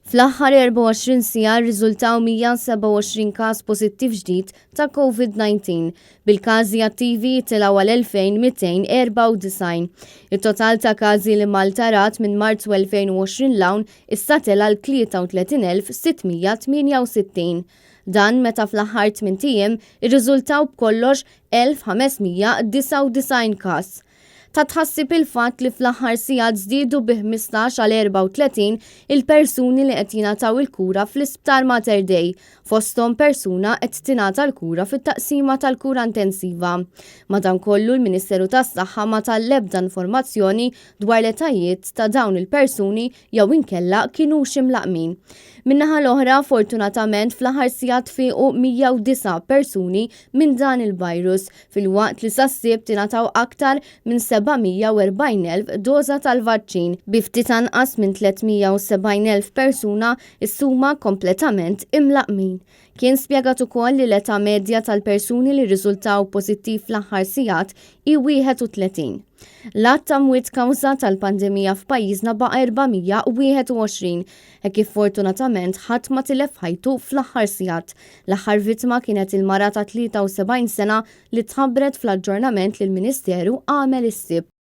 Fl-aħħar 24 siegħa rriżultaw 127 każ pożittiv ġdid ta' Covid-19, bil-każi attivi jitilgħu għal 2,294. It-total ta' każi li Malta rat minn Marzu 2020 'l hawn issa tela' għal 33,668. Dan meta fl-aħħar tmint ijiem irriżultaw b'kollox 1,599 każ. Ta' tħassib il-fatt li fl-aħħar sigħat żdiedu bi 15 għal 34 il-persuni li qed jingħataw il-kura fl-Isptar Mater Dei, fosthom persuna qed tingħata l-kura fit-taqsima tal-kura intensiva. Madankollu l-Ministeru tas-Saħħa ma ta l-ebda informazzjoni dwar l-etajiet ta' dawn il-persuni jew inkella kinux imlaqqmin. Min-naħa l-oħra, fortunatament fl-aħħar sigħat fiequ 109 persuni minn dan il-virus, filwaqt li sas-Sibt ingħataw aktar minn 740,000 doża tal-vaċċin, bi ftit anqas minn 370,000 persuna issuma kompletament imlaqqmin. Kien spjegat ukoll li l-età medja tal-persuni li rriżultaw pożittiv fl-aħħar sigħat hi 31. L-għadd ta' mwiet kawża tal-pandemija f'pajjiżna baqa' 421, hekk kif fortunatament ħadd ma tilef ħajtu fl-aħħar sigħat. L-aħħar vittma kienet il-mara ta' 73 sena li tħabbret fl-aġġornament li l-Ministeru għamel is-Sibt.